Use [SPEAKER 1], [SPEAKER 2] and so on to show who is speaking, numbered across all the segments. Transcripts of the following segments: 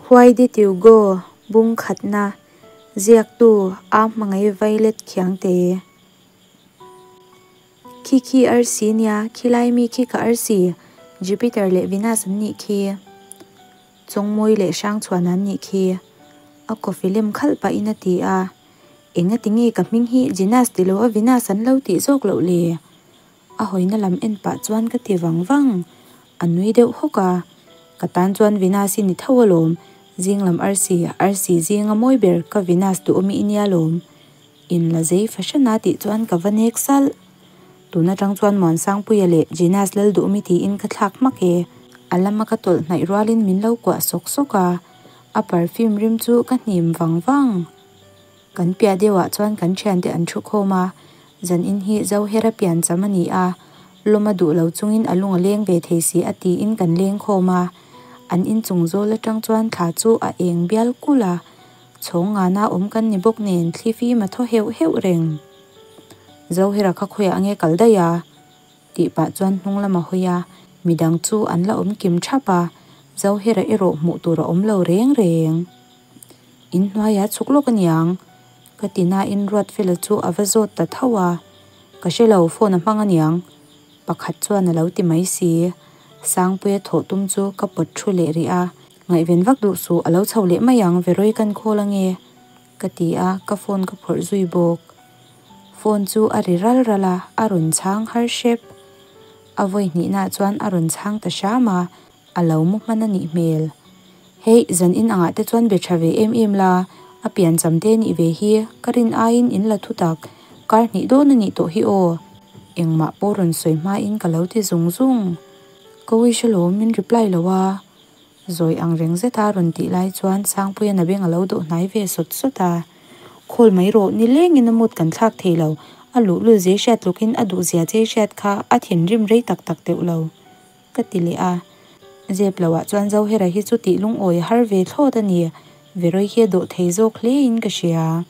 [SPEAKER 1] Why did you go? Bung khatna, Ziaktu, A hmangaih Violet Khiangte. Khi khi arsi nia, khilai mi khi ka arsi, Jupiter leh Venus an nih khi. Chawngmawi leh Hrangchhuan an nih khi. A coffee lem khalh pahin a ti a. Engati nge ka hming hi Genus ti lo a Venus an lo tih zawk loh le? A hawina lam en pah chuan ka ti vang vang. A nui deuh hawk a. Ka tan chuan Venus i ni tho alawm. Zinglam arsi, arsi zinga mawi ber ka Venus duhawmi i nia lawm. In la zei fahran a tih chuan ka va nek salh. Tun atang chuan Muansangpuia leh Genus lal duhawmi tiin ka thlak hmak e. A lama ka tawlh hnaih rualin min lo kuah sawk sawk a. A perfume rim chu ka hnim vang vang. Kan piah deuhah chuan kan thiante an thu khawm a, zanin hi Zohera pian cham a ni a, lawm a duh lo chungin a lung a leng ve thei si a tiin kan leng khawm a. An inchung zawl atang chuan thla chu a eng bial kulh a, chhawng ngana awm kan ni bawk nen thli fim a thaw heuh heuh reng. Zohera kha khawiah nge kal daih a? Tih pah chuan hnung lam a hawi a, midang chu an la awm kim thap a, Zohera erawh hmuh tur a awm lo reng reng. In hnuaiah chhuk lawk aniang ka ti nain Ruatfela chu a va zawt ta tho a, ka hre lo phone a hmang aniang pakhat chuan a lo ti mai si. Sangpuia thawh tum chu ka pawt thu leh rih a, ngaihven vak duh suh a lo chho leh mai ang Veroi kan khawl ange ka ti a, ka phone ka phawrh zui bawk. Phone chu a ri ral ral a, a rawn chhang har hrep. A vawi hnihnaah chuan a rawn chhang ta hram a, A lo mu hman a nih hmel. Hei, zan in angah te chuan be tha ve em em la, a pian cham te nih ve hi, ka rin aiin in la thu tak, kar hnih dawn a nih tawh hi aw. Engmah pawh rawn sawi hmain ka lo ti zung zung. Ka wish alawm min reply lo a. Zawi ang reng zeta rawn tih lai chuan Sangpuia'n a beng a lo dawh hnai ve sawt sawt a. Khawl mai rawh, nilengin a mood kan thlak thei lo, a luhlul zia hriat tlukin a duh zia che hriat kha a thinrim rei tak tak teuh lo. Ka ti leh a. Zep loh ah chuan Zohera hi chu tih lungawi a har ve thlawt a ni. Veroi hi a dawh thei zawk hle in ka hria.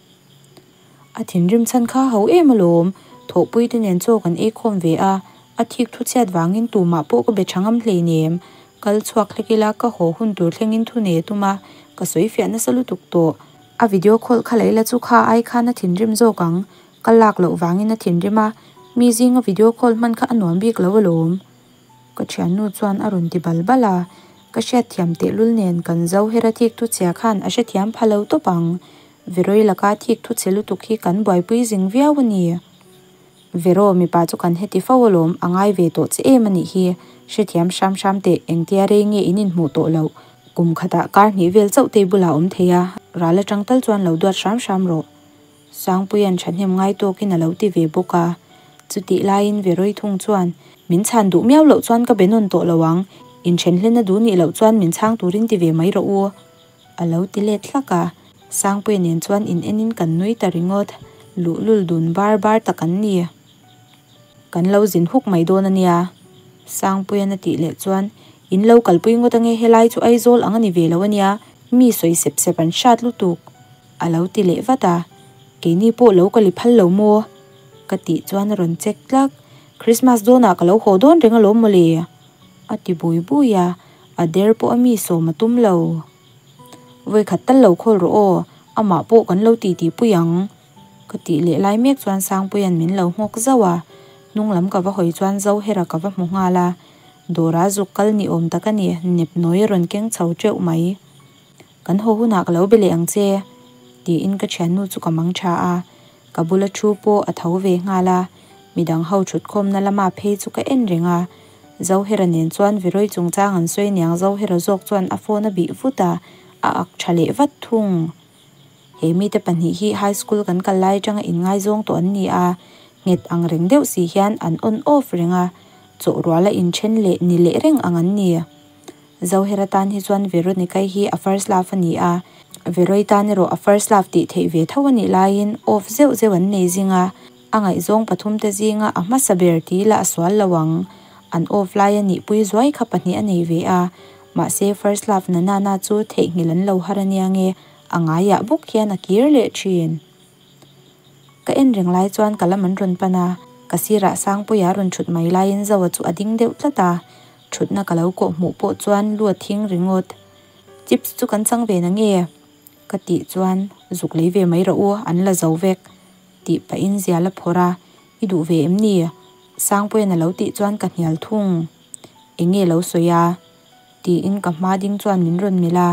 [SPEAKER 1] A thinrim chhan kha ho em alawm. Thawhpui te nen chaw kan ei khawm ve a, a thik thu chhiat vangin tumah pawh ka be tha ngam hleinem. Kal chhuak hlek ila ka haw hun tur thlengin thu nei a tum a, ka sawi fiah nasa lutuk tawh. A video call kha lei la chu kha ai khan a thinrim zawk ang. Ka lak loh vangin a thinrim a, mi zinga video call hman kha a nuam bik lo alawm. Ka thiannu chuan a rawn ti bal bal a, ka hriatthiam tehlul nen kan zo hera thik thu chhia khan a hrethiam pha lo tawp ang. Veroi laka thik thu chhe lutuk hi kan buaipui zing viau a ni. Vero, mipa chu kan heti fo alawm, a ngai ve tawh che em a nih hi. Hrethiam hram hram teh, engtia rei nge in inhmuh tawh loh? Kum khatah kar hnih vel chauh tei bulah a awm thei a, ral atang tal chuan lo duat hram hram rawh. Sangpuia'n thahnem ngai tawkin a lo ti ve bawk a. Chutih laiin Veroi thung chuan, Min chhan duh miau loh chuan ka be nawn tawh lo ang, inthen hlen a duh nih loh chuan min chhang turin ti ve mai rawh u, a lo ti let hlak a. Sangpuia nen chuan in enin kan nui ta ringawt, luhlul dun bar bar tak an ni. Kan lo zin huk mai dawn a nia. Sangpuia'n a tih leh chuan, In lo kalpui ngawt ange helai chu Aizawl ang a ni ve lo a nia, mi sawi sep sep an hrat lutuk. A lo ti leh vat a, Keini pawh lo ka li phal lo maw? Ka tih chuan a rawn check tlak, Christmas dawnah ka lo haw dawn reng alawm mawle? A ti bui bui a, a der pawh a mi sawm a tum lo. Vawikhat tal lo khawl rawh aw, amah pawh kan lo titi pui ang. Ka tih leh lai mek chuan Sangpuia'n min lo nghawk zauh a, hnung lam ka va hawi chuan Zohera ka va hmu nghal a, dawra zuk kal ni awm tak a ni, nepnawi a rawn keng chho teuh mai. Kan haw hunah ka lo be leh ang che, tiin ka thiannu chu ka mang tha a. Ka bula thu pawh a tho ve nghal a, midang ho thutkhawmna lama phei chu ka en reng a. Zohera nen chuan Veroi chungchang an sawi aniang Zohera zawk chuan a phone a bih vut a, a ak tha leh vat thung. He mite pahnih hi high school kan kal lai atanga inngaizawng tawh an ni a, nghet ang reng deuh si hian an on off reng a, chawhruala inthen leh ni leh reng ang an ni. Zohera tan hi chuan Veronica-i hi a first love a ni a, Veroi tan erawh a first love tih theih ve tho a nih laiin off zeuh zeuh an nei zing a, a ngaihzawng pathumte zinga a hmasa ber ti ila a sual lo ang. An off lai a nihpui zuai kha pahnih a nei ve a, mahse first love na nana chu theihnghilh an lo har a nia nge, a ngaiah bawk hian a kir leh thin. Ka en reng lai chuan ka lam an rawn pan a, ka sirah Sangpuia rawn thut mai laiin Zoa chu a ding deuh tlat a, Thutna ka lo kawh hmuh pawh chuan lu a thing ringawt. Chips chu kan chang ve nange? Ka tih chuan zuk lei ve mai rawh u, an la zo vek tih pahin zial a phawrh a, I duh ve em ni? Sangpuia'n a lo tih chuan ka hnial thung. Eng nge lo sawi a? Tiin ka hma ding chuan min rawn melh a,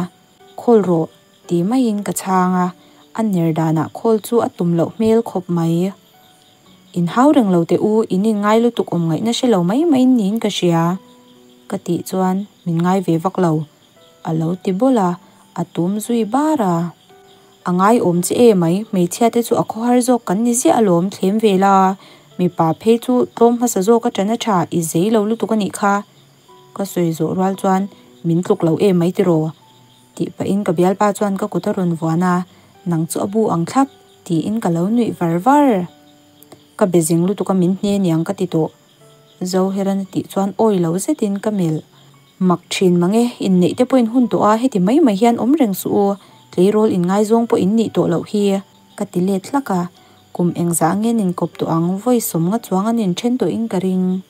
[SPEAKER 1] Khawl rawh ti maiin ka chhang a, a ner danah khawl chu a tum loh hmel khawp mai. In hau reng lo teh u, in in ngai lutuk awm ngaihna hre lo mai mai niin ka hria, ka tih chuan min ngai ve vak lo, a lo ti bawlh a, a tum zui bar a. A ngai awm che e mai, hmeichhia te chu a khawhar zawk kan ni ziah alawm thlem ve la, mipa phei chu tlawm hmasa zawk a ṭan a ṭha, i zei lo lutuk a nih kha, ka sawi zawh rual chuan min tluk lo em mai tiraw? Tih pahin ka bialpa chuan ka kut a rawn vuan a, nang chu a bu ang thlap. Tiin ka lo nuih var var. Ka be zing lutuk a min hne niang ka ti tawh. Zoheran a tih chuan awi lo zetin ka melh. Mak thin mang e, inneih te pawhin hun tawh a, heti mai mai hian awm reng suh u, tleirawl inngaizawng pawh in nih tawh loh hi, ka ti let hlak a. Kum engzah ngen inkawp tawh ang, vawi sawmnga chuang an inthen tawhin ka ring.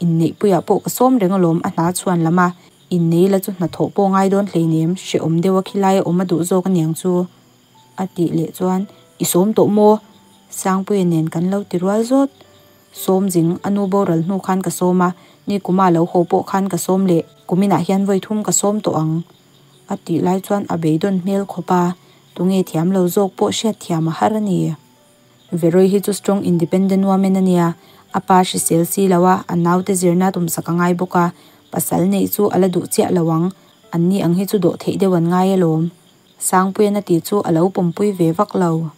[SPEAKER 1] Inneihpuiah pawh ka sawm reng alawm a hna chhuan lam a, innei la chu hnathawh pawh ngai dawn hleinem, hrehawm deuh a khilai a awm a duh zawk aniang chu. A tih leh chuan, I sawm tawh maw? Sangpuia nen kan lo ti rual zawt. Sawm zing, a nu boral hnu khan ka sawm a, ni kuma lo haw pawh khan ka sawm leh, kuminah hian vawi thum ka sawm tawh ang. A tih lai chuan a beidawn hmel khawp a, tunge thiam lo zawk pawh hriatthiam a har a ni. Veroi hi chu strong independent woman a nia, a pa hrisel si lo a, a naute zirna tumsak a ngai bawk a, pasal neih chu a la duh chiah lo ang, anni ang hi chu dawh theih deuh an ngai alawm. Sangpuian a tih chu a lo pawmpui ve vak lo.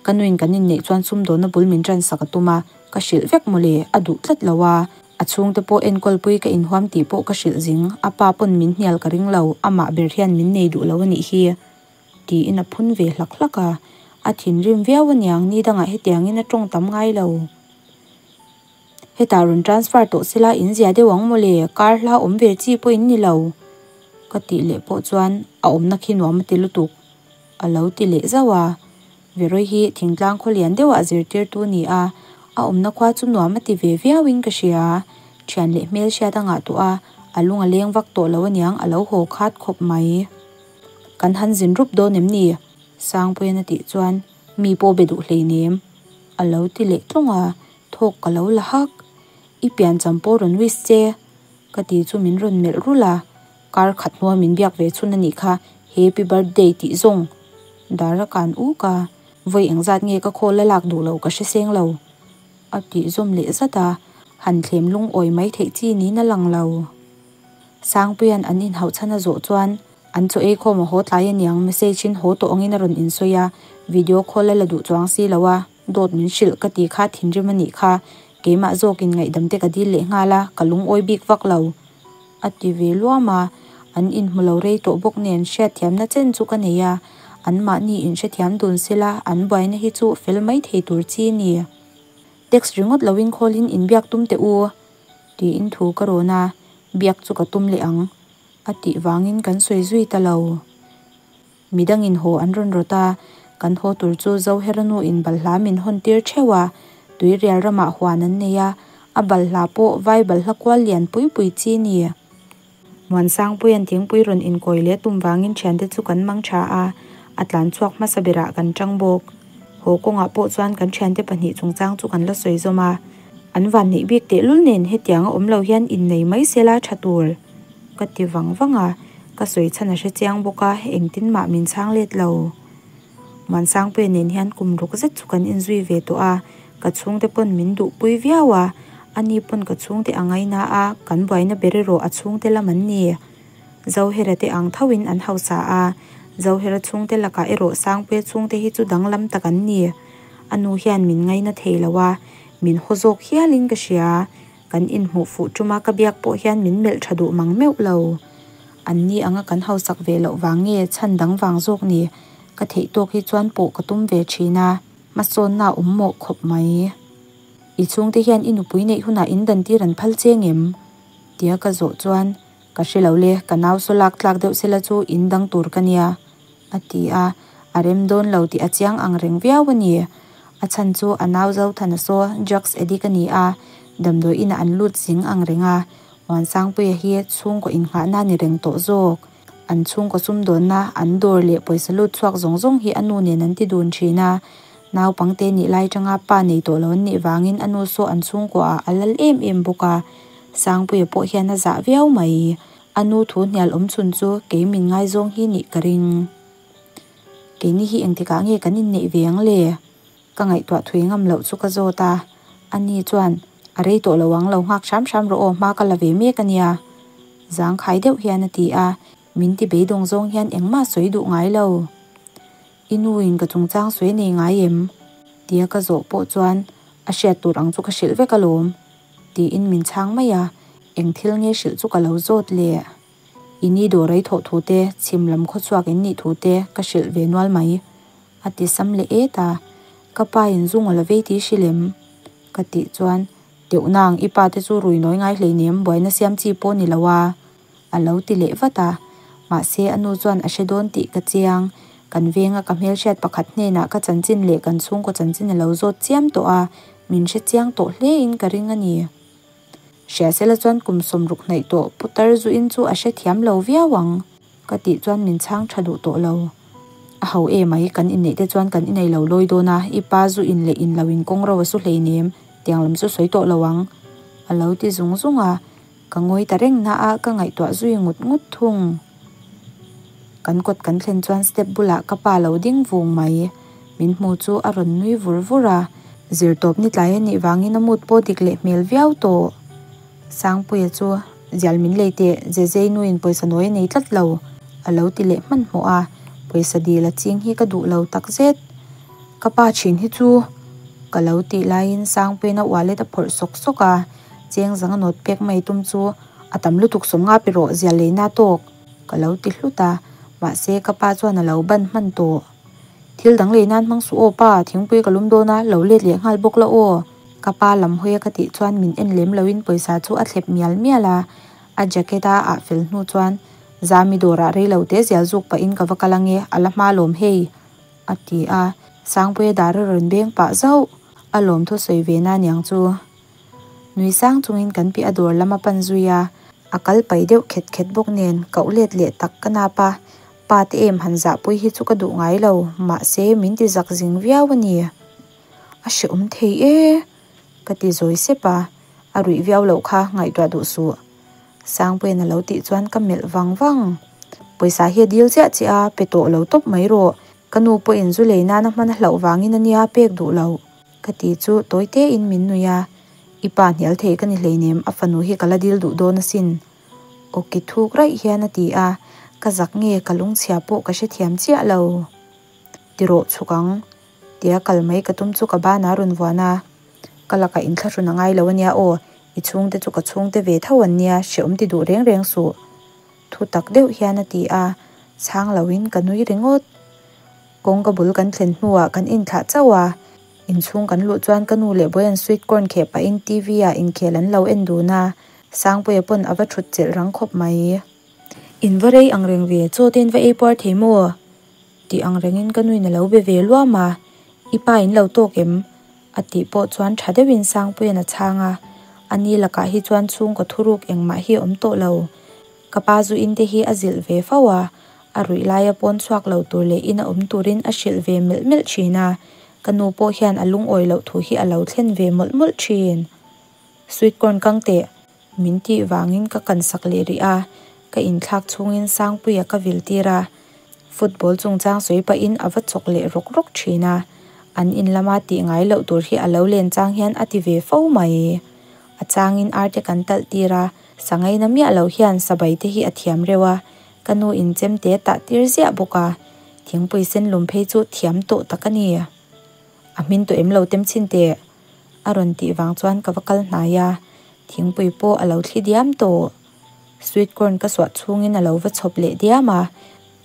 [SPEAKER 1] Ka nuin kan inneih chuan sumdawnna bul min ṭansak a tum a, ka hrilh vek mawle, a duh tlat lo a, a chhungte pawh enkawlpui ka inhuam tih pawh ka hrilh zing, a pa pawn min hnial ka ring lo, amah ber hian min nei duh lo a nih hi. Tiin a phun ve hlak hlak a, a thinrim viau aniang ni dangah hetiangin a tawng tam ngai lo. Hetah rawn transfer tawh sela in zia deuh ang mawle, kar hla awm ve chi pawh in ni lo. Ka tih leh pawh chuan a awmna khi nuam a ti lutuk a lo ti leh zauh a. Veroi hi thingtlang khaw lian deuhah zirtirtu a ni a, a awmna khua chu nuam a ti ve viauin ka hria. Thian leh hmelhriat a ngah tawh a, a lung a leng vak tawh lo aniang a lo haw khat khawp mai. Kan han zin rup dawn em ni? Sangpuian a tih chuan mi pawh be duh hleinem a lo ti leh tlawng a, thawk ka lo la hak. I piancham pawh rawn wish che ka ti chu min rawn melh rulh a, kar khat hnua min biak ve chhun a nih kha, happy birthday tih zawng dar a kan uk a, vawi engzat nge ka khawl a lak duh loh ka hre seng lo a tih zawm leh zat a, han thlem lungawi mai theih chi niin a lang lo. Sangpuia'n an inhauh chhan a zawh chuan an chaw ei khawm a haw tlai aniang message in haw tawh angin a rawn insawi a, video call a la duh chuang si lo a, dawt min hrilh ka ti kha thinrim a nih kha, keimah zawkin ngaihdam te ka dil leh nghal a, ka lungawi bik vak lo a ti ve luam a, an inhmu lo rei tawh bawk nen hriatthiamna chen chu ka nei a, anmahni inhrethiam dun sela an buaina hi chu fel mai thei tur chi a ni. Text ringawt loin call-in inbiak tum teh u. Tiin thu ka rawn a, biak chu ka tum leh ang a tih vangin kan sawi zui ta lo. Midangin haw an rawn rawt a, kan haw tur chu Zoheranu in balhla min hawn tir theuh a, tuirial ramah huan an nei a, a balhla pawh vai balhla kual lian pui pui chi a ni. Muansangpuia'n thingpui rawn inkawi leh tum vangin thiante chu kan mang tha a, a tlan chhuak hmasa berah kan tang bawk. Haw kawngah pawh chuan kan thiante pahnih chungchang chu kan la sawi zawm a, an vanneih bik tehlul nen hetianga awm lo hian innei mai sela tha tur ka ti vang vang a, ka sawi chhan a hre chiang bawk a, engtin mah min chhang let lo. Muansangpuia nen hian kum ruk zet chu kan inzui ve tawh a, ka chhungte pawn min duhpui viau a, ani pawn ka chhungte a ngaina a, kan buaina ber erawh a chhungte lam an ni. Zohera te ang thoin an hausa a, Zohera chhungte lakah erawh Sangpuia chhungte hi chu danglam tak an ni. A nu hian min ngaina thei lo a, min haw zawk hialin ka hria. Kan inhmuh fuh ṭuma ka biak pawh hian min melh ṭha duh mang meuh lo. An ni anga kan hausak ve loh vang nge chhan dang vang zawk ni? Ka theih tawk hi chuan pawh ka tum ve ṭhin a, hmasawnna a awm mawh khawp mai. I chhungte hian i nupui neih hunah in dan tir an phal che ngem? Tia ka zawh chuan, Ka hre lo le, ka nau saw lak tlak deuh sela chu in dang tur ka nia, a ti a, a rem dawn lo tih a chiang ang reng viau a ni. A chhan chu a nau Zothana saw drugs addict a ni a, damdawi inah an lut zing ang reng a, Muansangpuia hi chhungkaw innghahna a ni reng tawh zawk. An chhungkaw sumdawnna, an dawr leh pawisa lut chhuak zawng zawng hi a nu nen an ti dun thin a. Naupangte nih lai tanga pa nei tawh lo an nih vangin a nu saw an chhungkuaah a lal em em bawk a. Sangpuia pawh hian a zah viau mai. A nu thu hnial awm chhun chu kei min ngaizawng hi nih ka ring. Keini hi engtikah nge kan inneih ve ang le? Ka ngaihtuah thui ngam loh chu ka zawt a, ani chuan, A rei tawh lo ang, lo nghak hram hram rawh aw, hma ka la ve mek a nia. Zangkhai deuh hian a ti a, min ti beidawng zawng hian engmah sawi duh ngai lo. I nuin ka chungchang sawi nei ngai em? Tia ka zawh pawh chuan, A hriat tur ang chu ka hrilh vek alawm, tiin min chhang mai a, eng thil nge hrilh chu ka lo zawt le? I ni dawr ei thawh thu te, chhim lam khawchhuak in nih thu te ka hrilh ve nual mai, a ti sam leh et a. Ka pa in zung a la vei tih hrilh em? Ka tih chuan, Teuh nang, i pa te chu rui nawi ngai hleinem, buaina siam chi pawh ni lo a, a lo ti leh vat a. Mahse, a nu chuan a hre dawn tih ka chiang. Kan venga ka hmelhriat pakhat hnenah ka chanchin leh kan chhungkaw chanchin a lo zawt chiam tawh a, min hre chiang tawh hlein ka ring a ni. Hriasela chuan kum sawmruk hnaih tawh putar zuin chu a hrethiam lo viau ang ka tih chuan min chhang tha duh tawh lo. A ho e mai, kan inneih te chuan kan inei lo lawi dawn a, i pa zu in leh in lo in kawng ro a su hleinem, tiang lam chu sawi tawh lo ang a lo ti zung zung a, ka ngawi ta reng na a ka ngaihtuah zui ngut ngut thung. Kan kawt kan thlen chuan step bulah ka pa lo ding vung mai. Min hmu chu a rawn nui vur vur a, zirtawp ni tlai a nih vangin a mood pawh dik leh hmel viau tawh. Sangpuia chu, Zial min lei teh, Zezei nuin pawisa nawi a nei tlat lo, a lo ti leh hmanhmawh a, pawisa dil a ching hi ka duh lo takzet. Ka pa thin hi chu ka lo tih laiin Sangpuiin a wallet a phawrh sawk sawk a, cheng zanga nawt pek mai tum chu a tam lutuk sawm nga pe rawh, zial leina tawk. Ka lo ti hlut a, mahse ka pa chuan a lo ban hman tawh. Thil dang lei nan hmang suh aw pa, thingpui ka lum dawn a, lo let leh nghal bawk la aw. Ka pa lam hawi a ka tih chuan min en lem loin pawisa chu a thlep mial mial a, a jacket a ah fel hnu chuan Zami dawrah rei lo te zial zuk pahin ka va kal ange, a la hma lawm hei, a ti a, Sangpuia dar a rawn beng pah zauh, a lawmthu sawi ve na niang chu. Nui sang chungin kan piah a dawr lam a pan zui a, a kal pai deuh khet khet bawk nen koh let leh tak ka nap a, pa te em han zahpui hi chu ka duh ngai lo, mahse min ti zak zing viau a ni. A hrehawm thei e! Ka ti zawi sep a, a ruih viau loh kha ngaihtuah duh suh. Sangpuian a lo tih chuan ka melh vang vang. Pawisa hi a dil chiah chiah a, pe tawh lo tawp mai rawh. Ka nu pawhin zu lei nana hman a hlauh vangin a nia pek duh loh. Ka ti chu tawi tein min nui a, I pa hnial thei ka ni hleinem, a fanu hi ka la dil duh dawn asin. Awki thuk raih hian a ti a, ka zak nge ka lungchhia pawh ka hrethiam chiah lo. Ti rawh chhuk ang, tia kal mai ka tum chu ka banah a rawn vuan a, Ka lakah inthlahrun a ngai lo ania aw, i chhungte chu ka chhungte ve tho an nia, hrehawm ti duh reng reng suh. Thu tak deuh hian a ti a, chhang loin ka nui ringawt. Kawngka bul kan thlen hnuah kan inthlah chauh a, inchhung kan luh chuan ka nu leh Boyan sweet corn kheh pahin TV ah inkhel an lo en dun a, Sangpuia pawn a va thut chelh rang khawp mai. In va rei ang reng ve, chaw te in va ei puar thei maw? Tih ang rengin ka nuin a lo be ve luam a, I pa in lo tawk em? A tih pawh chuan tha deuhin Sangpuian a chhang a, ani lakah hi chuan chhungkaw thuruk engmah hi a awm tawh lo. Ka pa zu in te hi a zilh ve fo a, a ruih laia pawn chhuak lo tur leh in a awm turin a hrilh ve melh melh thin a, ka nu pawh hian a lungawi loh thu hi a lo thlen ve mawlh mawlh thin. Sweet corn kang teh, min tih vangin ka kan sak leh rih a, ka inthlak chhungin Sangpuia ka vil tir a, football chungchang sawi pahin a va chawk leh rawk rawk thin a, an in lama tih ngai loh tur hi a lo len chang hian a ti ve fo mai. A changin arte kan talh tir a, Sangaina miah lo hian sabai te hi a thiam reuh a, ka nu in chemte tah tir ziah bawk a, thingpui sen lum phei chu thiam tawh tak a ni. A hmin tawh em lo tem chhin teh a rawn tih vang chuan ka va kal hnai a, thingpui pawh a lo thli diam tawh. Sweet corn ka suah chhungin a lo va chhawp leh diam a,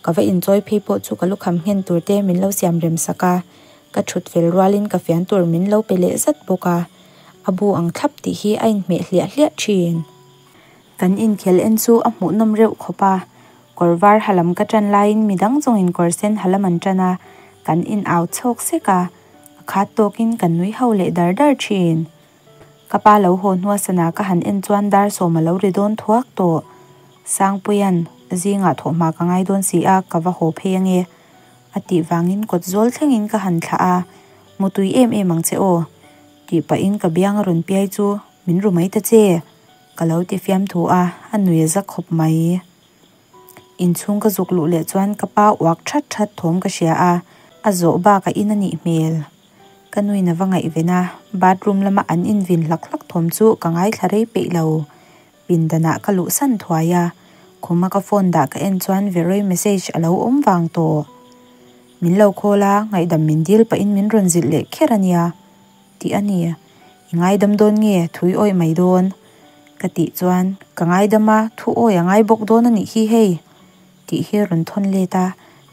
[SPEAKER 1] ka va inchawi phei pawh chu ka lukham nghen tur te min lo siam rem sak a, ka thut fel rualin ka fian tur min lo pe leh zat bawk a. A bu ang thlap tih hi a inhmeh hliah hliah thin. Kan inkhel en chu a hmuhnawm reuh khawp a, kawr var ha lam ka tan laiin midang zawngin kawr sen ha lam an tan a, kan in au chhawk sek a, a khat tawkin kan nui ho leh dar dar thin. Ka pa lo haw hnua sana ka han en chuan dar sawm a lo ri dawn thuak tawh. Sangpuia'n. Zingah thawhhma ka ngai dawn si a, ka va haw phei ange a tih vangin kawt zawl thlengin ka han thlah a, Mutui em em ang che aw tih pahin ka biang a rawn piai chu min ru mai ta che ka lo ti fiamthu a, a nui a za khawp mai. Inchhung ka zuk luh leh chuan ka pa uak that that thawm ka hria a, a zawh bak a in a nih hmel. Ka nuin a va ngaihven a, bathroom lama an invin hlak hlak thawm chu ka ngaithla rei peih lo. Pindanah ka luhsan thuai a, khuma ka phone dah ka en chuan Veroi message a lo awm vang tawh. Min lo call a, ngaihdam min dil pahin min rawn zilh leh kher a nia tih a ni. I ngaidam dawn nge thui awih mai dawn? Ka tih chuan, Ka ngaidam a, thu awih a ngai bawk dawn a nih hi hei tih hi rawn thawn let a,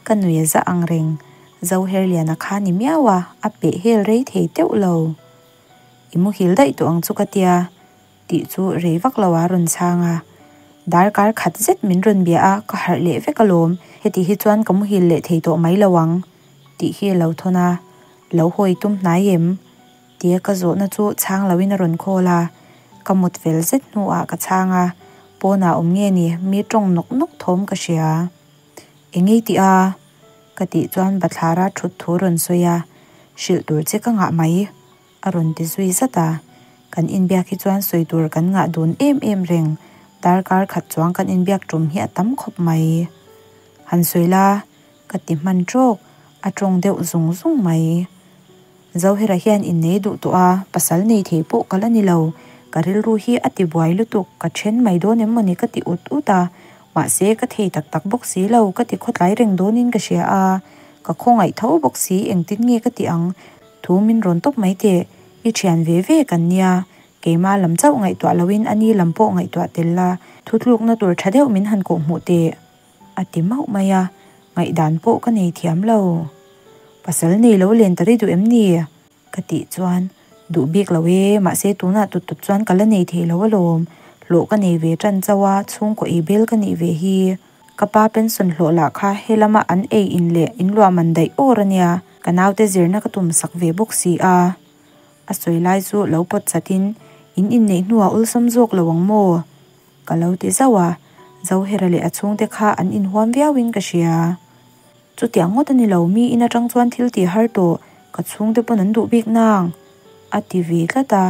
[SPEAKER 1] ka nui a zah ang reng. Zoherliana kha ni miau a, a peh hel rei thei teuh lo. I muhil daih tawh ang chu ka tia. Tih chu rei vak lo a rawn chhang a, darkar khat zet min rawn bia a, ka harh leh vek alawm, heti hi chuan ka muhil leh thei tawh mai lo ang tih hi a lo thawn a, lo hawi tum hnai em? Tia ka zawhna chu chhang loin a rawn call a, ka mut fel zet hnuah ka chhang a, pawnah awm nge ni mi tawng nawk nawk thawm ka hria. Engei tih a? Ka tih chuan bathlara thut thu rawn sawi a, hrilh tur che ka ngah mai. A rawn ti zui zat a, kan inbiak hi chuan sawi tur kan ngah dun em em reng, darkar khat chuang kan inbiak tum hi a tam khawp mai. Han sawi la, ka ti hman trawk, a tawng deuh zung zung mai. Zohera hian innei duh tawh a, pasal nei thei pawh ka la ni lo, ka rilru hi a ti buai lutuk, ka then mai dawn em mawni ka ti ut ut a, mahse ka thei tak tak bawk si lo, ka ti khawtlai reng dawnin ka hria a, ka khawngaih tho bawk si, engtin nge ka ti ang, Thu min rawn tawp mai teh, i thian ve ve kan nia, keimah lam chauh ngaihtuah loin a ni lam pawh ngaihtuah tel la, thutlukna tur tha deuh min han kawh hmuh teh, a ti mauh mai a, ngaihdan pawh ka nei thiam lo. Pasal nei lo len ta ri duh em ni? Ka tih chuan, Duh bik lo e, mahse tunah tut tut chuan ka la nei thei lo alawm, hlawh ka nei ve tan chauh a, chhungkaw ei bel ka nih ve hi. Ka pa pension hlawh lah kha helama an ei in leh in luah man daih awr a nia, ka naute zirna ka tum sak ve bawk si a. A sawi lai chu lo pawt chat in, in inneih hnuah awlsam zawk lo ang maw? Ka lo ti zauh a, Zohera leh a chhungte kha an inhuam viau in ka hria. Chutiang ngawt a ni lo, mi in atang chuan thil tih har tawh, ka chhungte pawn an duh bik nang, a ti ve tlat a,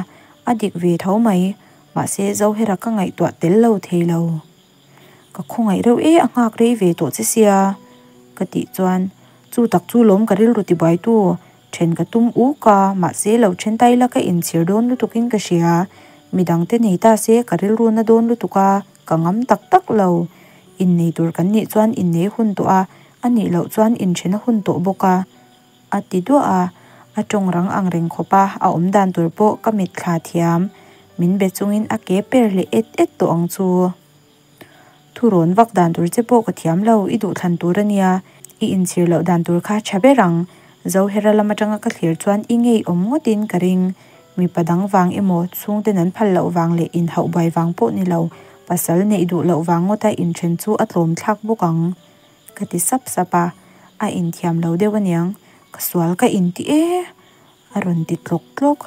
[SPEAKER 1] a dik ve tho mai, mahse Zohera ka ngaihtuah tel lo thei lo. Ka khawngaih reuh e a nghak rei ve tawh che sia ka tih chuan chu tak chu lawm ka rilru tibuaitu then ka tum uk a mahse lo then ta ila ka inchhir dawn lutuk in ka hria midang te nei ta se ka rilru na dawn lutuk a ka ngam tak tak lo innei tur kan nih chuan innei hun tawh a a nih loh chuan inthen a hun tawh bawk a a ti duah a a tawng rang ang reng khawp a a awm dan tur pawh ka mitthla thiam min be chungin a ke per leh et et tawh ang chu. Thurawn vak dan tur che pawh ka thiam lo, i duhthlan tur a nia, i inchhir loh dan tur kha tha ber ang. Zohera lam atanga ka thlir chuan i ngeiawm ngawtin ka ring. Mipa dang vang emaw, chhungten an phal loh vang leh inhauh buai vang pawh ni lo, pasal neih duh loh vang ngawta inthen chu a tlawm thlak bawk ang. Ka ti sap sap a, a inthiam lo deuh aniang, ka sual ka inti e! A rawn ti tlawk tlawk.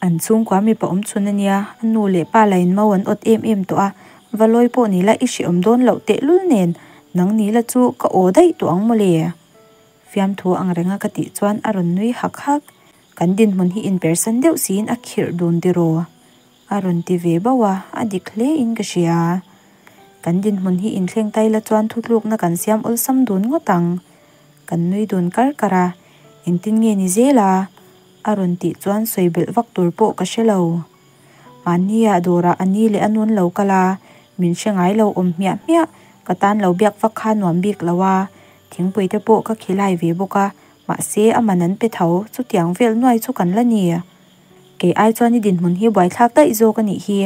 [SPEAKER 1] An chhungkua mipa awm chhun a nia, a nu leh pa la in mau an awt em em tawh a, va lawi pawh ni la i hreawm dawn loh tehlul nen, nang ni la chu ka aw daih tawh ang mawle. Fiamthu ang renga ka tih chuan a rawn nui hak hak. Kan dinhmun hi inpersan deuh siin a khirh dun tiraw? A rawn ti ve bauh a, a dik hle in ka hria. Kan dinhmun hi inthleng tai la chuan thutlukna kan siam awlsam dun ngawt ang. Kan nui dun kar kar a, engtin nge ni zel a? A rawn tih chuan sawi belh vak tur pawh ka hre lo. Mahnia dawrah a ni leh a nun lo kal a, min hre ngai lo awm hmiah hmiah, ka tan lo biak vak kha nuam bik lo a, thingpui te pawh ka khilai ve bawk a, mahse a man an pe tho, chutiang vel nuai chu kan la ni. Kei ai chuan i dinhmun hi buaithlak daih zawk a nih hi,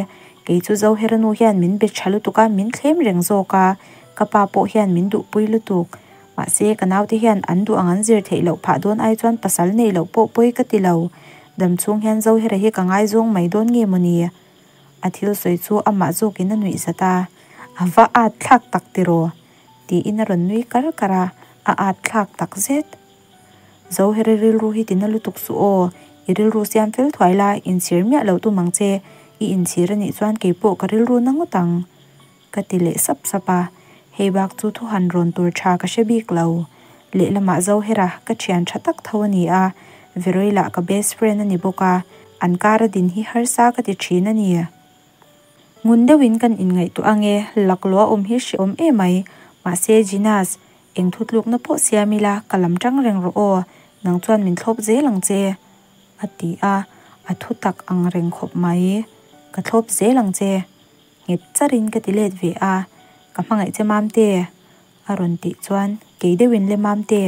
[SPEAKER 1] kei chu Zohera nu hian min be tha lutuk a, min thlem reng zawk a, ka pa pawh hian min duhpui lutuk. Mahse, ka naute hian an duh ang an zir theih loh phah dawn ai chuan pasal neih loh pawh pawi ka ti lo. Dam chhung hian Zohera hi ka ngaizawng mai dawn nge mawni? A thil sawi chu amah zawkin a nuih zat a, A va at thlak tak tiraw? tiin a rawn nui kar kar a, a at thlak tak zet. Zohera rilru hi tina lutuk suh aw, i rilru siam fel thuai la, inchhir miah loh tum ang che, i inchhir anih chuan keipawh ka rilru na ngawt ang. Ka ti leh sap sap a, Hei bak chu thu han rawn tur tha ka hre bik lo. Lehlamah Zohera ka thian tha tak tho a ni a, Veroi lah ka best friend a ni bawk a, an kara din hi harsa ka ti thin a ni. Ngun deuhin kan inngaihtuah ange, laklawh a awm hi hrehawm emai. Mahse Jinas, eng thutlukna pawh siam ila ka lam tang reng rawh aw, nang chuan min thlawp zel ang che. A ti a, a thu tak ang reng khawp mai. Ka thlawp zel ang che. Nghet charin ka ti let ve a, Ka hmangaih che Mamte. A rawn tih chuan kei deuhin le Mamte.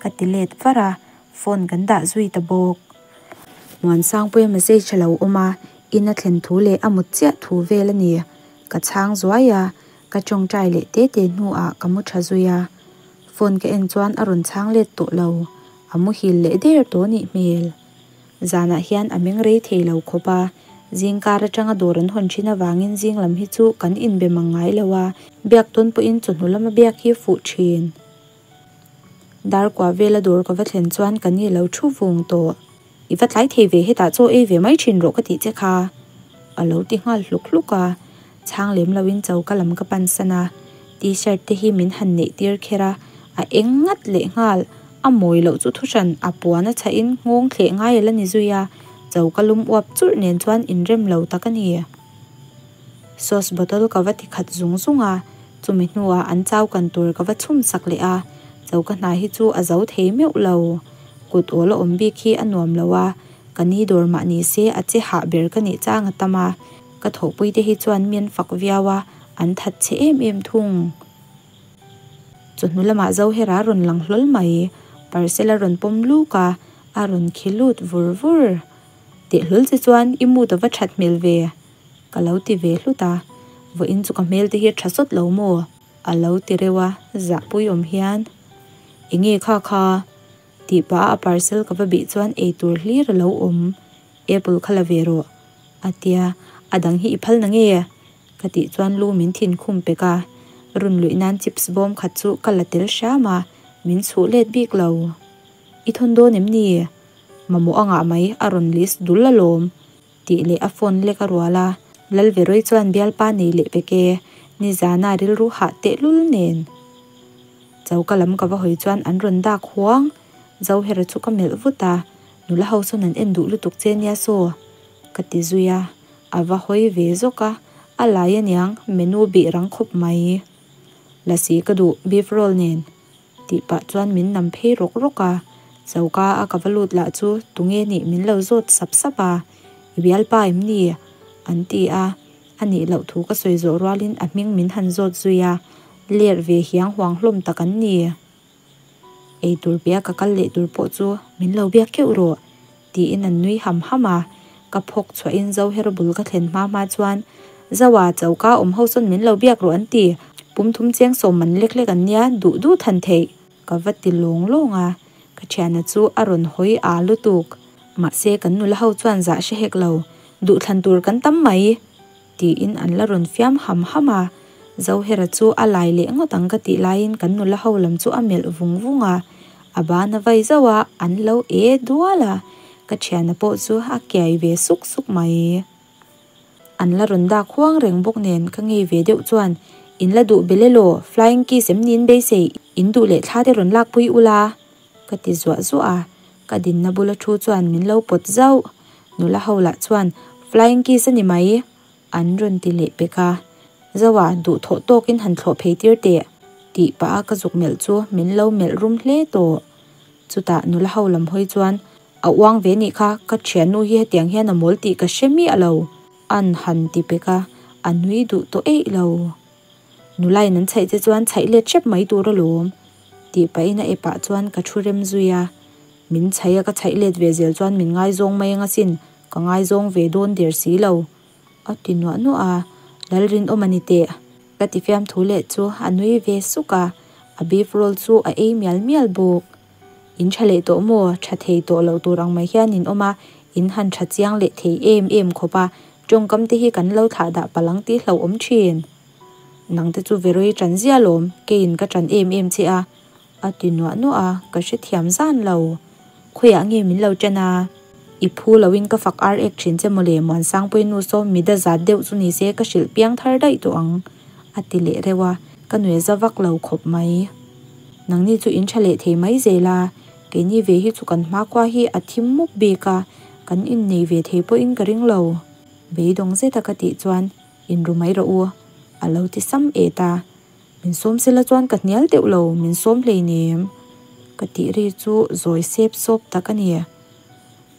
[SPEAKER 1] Ka ti let var a, phone kan dah zui ta bawk. Muansangpuia message a lo awm a, in a thlen thu leh a mut chiah thu vel a ni. Ka chhang zuai a, ka tawngtai leh te te hnuah ka mu tha zui a. Phone ka en chuan a rawn chhang let tawh lo, a muhil leh der tawh nih hmel. Zanah hian a meng rei thei lo khawp a, zingkar atanga dawr an hawn thin avangin zing lam hi chu kan inbe mang ngai lo a, biak tawn pawhin chawhnu lama biak hi fuh thin. Darkua vela dawr ka va thlen chuan ka ni lo thu vung tawh. I va tlai thei ve hetah chaw ei ve mai thin rawh ka tih che kha. A lo ti nghal hluk hluk a, chhang lem loin choka lam ka pan san a, T-shirt te hi min han neih tir kher a, a eng ngat leh nghal, a mawi loh chu thuhran a puan a chhahin nghawng thleh ngai a la ni zui a, choka lum uap churh nen chuan inrem lo tak a ni. Sauce bottle ka va ti khat zung zung a, chumi hnuah an chau kan tur ka va chhum sak leh a, choka hna hi chu a zo thei meuh lo. Kut awl a awm bik hi a nuam lo a, ka ni dawr mah ni se a che hah ber ka nih chang a tam a, ka thawhpui te hi chuan mi an fak viau a, an that chhe em em thung. Chawhnu lamah Zohera rawn lang hlawl mai, parcel a rawn pawm luk a, a rawn khi lut vur vur. Teh hlawl che chuan i mood a va that hmel ve. Ka lo ti ve hlut a, vawiin chu ka hmel te hi a tha sawt lo maw? A lo ti reuh a, zahpui awm hian. Enge kha kha? Tih pah a a parcel ka va bih chuan eitur hlir a lo awm. Apple kha la ve rawh. A tia, a dang hi i phal na nge? Ka tih chuan lu min thin khum pek a, run luih nan chips bawm khat chu ka la tel hram a, min chhuh let bik lo. I thawn dawn em ni? Mamawh a ngah mai, a rawn list dul alawm. Tih leh a phone lek a rual a, Lalveroi chuan bialpa nei leh pek e, nizana rilru hah tehlul nen. Choka lam ka va hawi chuan an rawn dak huang, Zohera chu ka melh vut a, nula ho sawn an en duh lutuk che nia saw, ka ti zui a, a va hawi ve zawk a, a lai aniang menu bih rang khawp mai. Lasi ka duh beef roll nen. Tih pah chuan min nam phei rawk rawk a, choka a ka va lut lah chu tunge nih min lo zawt sap sap a, I bialpa em ni? An ti a, a nih loh thu ka sawi zawh rualin a hming min han zawt zui a, ler ve hiang huang hlawm tak an ni. Ei tur pia ka kal leh tur pawh chu min lo biak keuh rawh tiin an nui ham ham a, ka phawk chhuahin Zohera bul ka thlen hma hma chuan Zoa choka awm ho sawn min lo biak rawh an ti, pum thum chiang sawm man lek lek an nia duh duh than theih ka va ti lawng lawng a, ka thiana chu a rawn hawi a lutuk. Mahse kan nula ho chuan zah hre hek lo, duh thlan tur kan tam mai tiin an la rawn fiam ham ham a, Zohera chu a lai leh ngawt ang ka tih laiin kan nula ho lam chu a melh vung vung a, a ban a vai zauh a, an lo e dual a, ka thiana pawh chu a kiai ve suk suk mai. An la rawn dak huang reng bawk nen ka ngei ve deuh chuan in la duh bel elaw, flying kiss em niin beisei, in duh leh thla te rawn lakpui ula ka ti zuah zuah a, ka dinna bula thu chuan min lo pawt zauh, nula ho lah chuan flying kiss a ni mai. An rawn ti leh pek a, Zoa duhthawh tawkin han thlawh phei tir teh, tih pah a ka zuk melh chu min lo melh rum hle tawh. Chutah nula ho lam hawi chuan, A uang ve nih kha, ka thiannu hi hetiang hian a mawl tih ka hre miah lo, an han ti pek a, a nui duh tawh eih lo. Nulain an chhaih che chuan chhaih let hrep mai tur alawm, tih pahin a epah chuan ka thu rem zui a. Min chhaih a ka chhaih let ve zel chuan min ngaizawng mai ang asin, ka ngaizawng ve dawn der si lo, a ti nuah nuah a, Lalrinawm a ni teh, ka ti fiamthu leh chu a nui ve suk a, a beef roll chu a ei mial mial bawk. In tha leh tawh maw? Tha thei tawh loh tur ang mai hian in awm a, in han tha chiang leh thei em em khawp a, tawngkam te hi kan lo thlah dah palh ang tih hlauhawm thin. Nang te chu Veroi tan zia lawm, keiin ka tan em em che a, a ti nuah nuah a, ka hrethiam zan lo. Khawiah nge min lo ṭan a? I phu loin ka fak ar ek ṭhin che mawle, Muansangpui nu saw mida zat deuh chu ni se ka hrilh piang thar daih tawh ang, a ti leh reuh a. Ka nuih za vak lo khawp mai. Nangni chu in tha leh thei mai zel a, keini ve hi chu kan hmakhua hi a thim mup bik a, kan innei ve thei pawhin ka ring lo. Beidawng zeta ka tih chuan inru mai rawh u a lo ti sam et a. Min sawm sela chuan ka hnial deuh lo, min sawm hleinem ka tih ri chu zawi sep sawp tak a ni.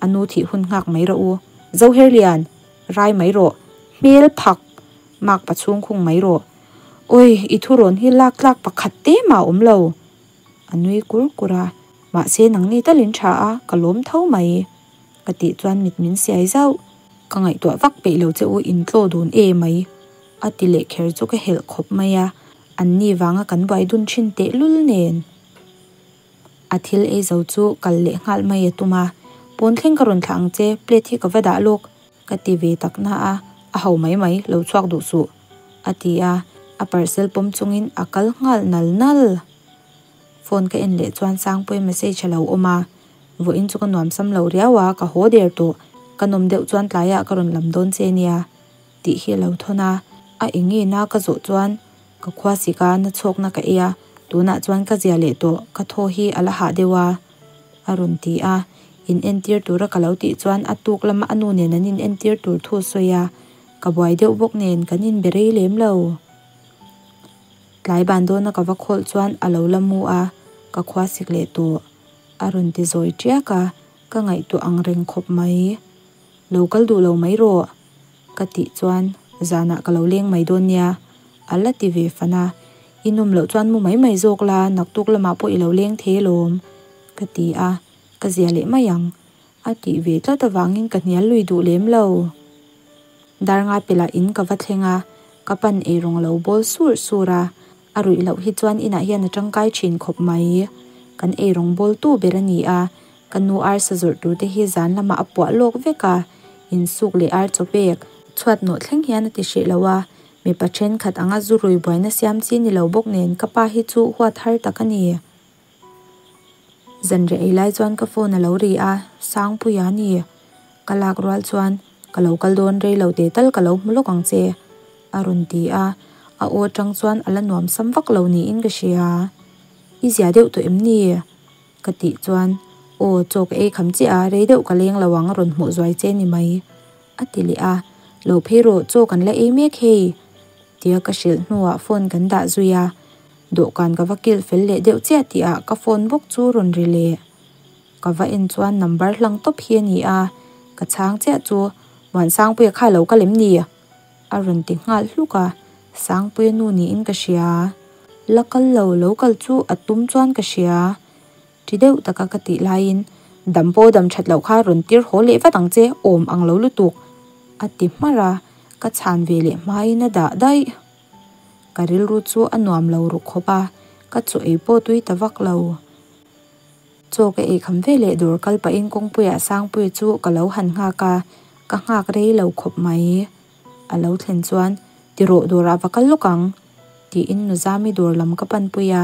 [SPEAKER 1] A nu thih hun nghak mai rawh u, Zoherlian, rai mai rawh, hmel phak mak pa chhung khung mai rawh. Awi, i thurawn hi lak tlak pakhat te mah a awm lo. A nui kur kur a, mahse nangni talin tha a, ka lawm tho mai. Ka tih chuan mit min siai zauh. Ka ngaihtuah vak peih lo che u, in tlaw dun e mai. A ti leh kher chu ka helh khawp mai a, anni vanga kan buai dun thin tehlul nen. A thil ei zo chu kal leh nghal mai a tum a, Pawn thleng ka rawn thlah ang che, plate hi ka va dah lawk, ka ti ve tak na a, a ho mai mai, lo chhuak duh suh, a ti a, a parcel pawm chungin a kal nghal nal nal. Phone ka en leh chuan Sangpuia message a lo awm a, Vawiin chu ka nuam sam lo riau a, ka haw der tawh, ka nawm deuh chuan tlaiah ka rawn lam dawn che nia, tih hi a lo thawn a, a eng nge na ka zawh chuan Ka khua sik a, na chhawkna ka ei a, tunah chuan ka zia leh tawh, ka thaw hi a la hah deuh a, a rawn ti a. In entir tura ka lo tih chuan a tuk lama a nu nen an in entir tur thu a sawi a, ka buai deuh bawk nen kan inbe rei lem lo. Tlai ban dawna ka va khawlh chuan a lo la mu a, ka khua sik leh tawh, a rawn ti zawi tiak a, ka ngaihtuah ang reng khawp mai. Lo kal duh lo mai rawh. Ka tih chuan zanah ka lo leng mai dawn nia, a la ti ve fan a. I nawm loh chuan mu mai mai zawk la, naktuk lamah pawh i lo leng thei alawm, ka ti a, ka zia leh mai ang, a tih ve tlat avangin ka hnial lui duh lem lo. Dar nga pelah in ka va thleng a, ka pan eirawng a lo bawl sur sur a, a ruih loh hi chuan inah hian a tangkai thin khawp mai. Kan eirawng bawltu ber a ni a, Ka nu arsa zawrh tur te hi zan lamah a puah lawk vek a, insuk leh ar chaw pek chhuat nawh thleng hian a ti hreh lo a, mipa thenkhat anga zu rui buaina siam chi ni lo bawk nen ka pa hi chu huat har tak a ni. Zanriah ei lai chuan ka phone a lo ri a, Sangpuia a ni. Ka lak rual chuan ka lo kal dawn rei lo teh tal ka lo hmu lawk ang che a rawn ti a, a aw atang chuan a la nuam sam vak lo niin ka hria. I zia deuh tawh em ni? Ka tih chuan, Aw, chaw ka ei kham chiah a, rei deuh ka leng lo ang a rawn hmuh zuai che ni mai, a ti leh a. Lo phei rawh, chaw kan la ei mek hei, tia ka hrilh hnuah phone kan dah zui a. Dawhkan ka va kilh fel leh deuh chiah tihah ka phone bawk chu rawn ri leh. Ka va en chuan number hlang tawp hi a ni a, ka chhang chiah chu, Muansangpuia kha lo kal em ni? A rawn ti nghal hluk a, Sangpuia nu niin ka hria. La kal lo, lo kal chu a tum chuan ka hria. Ti deuh taka ka tih laiin, Dam pawh dam that loh kha rawn tir haw leh vat ang che, awm ang lo lutuk, a ti hmarh a, ka chhan ve leh hmain a dah daih. Ka rilru chu a nuam lo ruk khawp a, ka chaw ei pawh tui ta vak lo. Chaw ka ei kham ve leh dawr kal pahin kawngpuiah Sangpuia chu ka lo han nghak a, ka nghak rei lo khawp mai. A lo thlen chuan, Ti rawh dawrah va kal lawk ang, tiin Nuzami dawr lam ka panpui a.